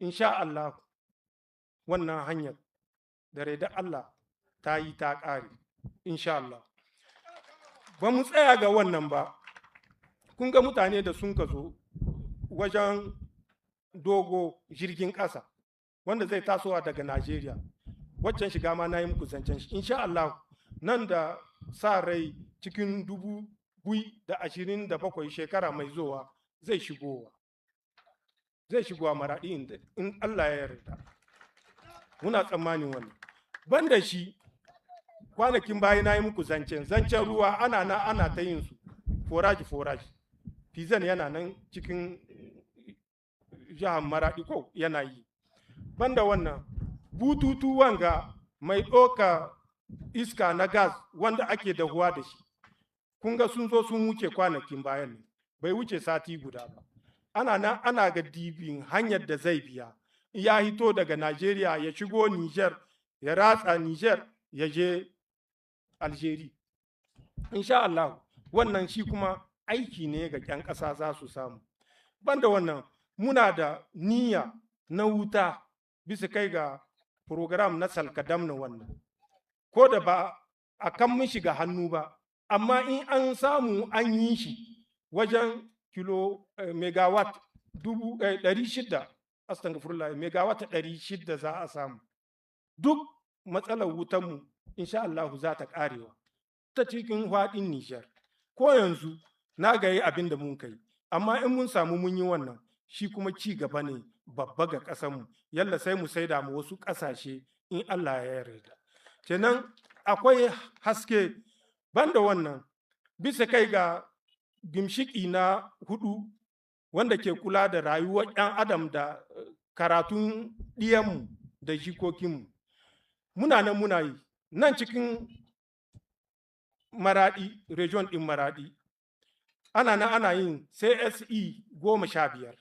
Insha Allah wannan hanyar da da Allah ta yi ta ƙare, insha Allah. Ba mu tsaya ga wannan ba. Kun ga mutane da sun ka zo wajen dogo jirgin ƙasa wanda zai tasowa daga Najeriya, waccan shiga ma na yi muku zancen shi. Insha Allah nan da sa rai cikin 2027, shekara mai zowa, zai shigowa Maraɗi in Allah ya yarda. Muna tsammanin wannan. Banda shi, kwanakin baya na yi muku zancen ruwa. Ana na ana ta yin su forage forage. Fizan yana nan cikin jihar Maraɗi ko yana yi. Banda wannan, bututu wanga mai ɗoka iska na gas wanda ake dahuwa da shi, kun ga sun zo sun wuce kwanakin bayan ne, bai wuce sati guda ba. Ana nan ana ga dibin hanyar da zai biya, ya hito daga Najeriya ya shigo Niger, ya ratsa Niger, ya je Algeria. Insha Allah wannan shi kuma aiki ne ga 'yan ƙasa za su samu. Banda wannan, muna da niyya na wuta bisa kai ga program na Salkadam na wannan, ko da ba a kan mishi ga hannu ba, amma in an samu an yi shi wajen kilo megawatt 600, astagfirullah, megawatt 600 za a samu, duk matsalar wutanmu insha Allahu za ta karewa ta cikin faɗin Nijar. Ko yanzu na gayi abin da mun kai, amma in mun samu mun yi wannan, shi kuma ci gaba ne babba ga ƙasarmu. Yalla sai mu saida mu wasu ƙasashe in Allah ya yarda. Kenan akwai haske. Banda wannan, bisa kai ga gimshiki na hudu wanda ke kula da rayuwar 'yan adam da karatun ɗiyanmu da jikokinmu, muna nan muna yi. Nan cikin Maraɗi, region ɗin Maraɗi, ana nan ana yin CSE 15.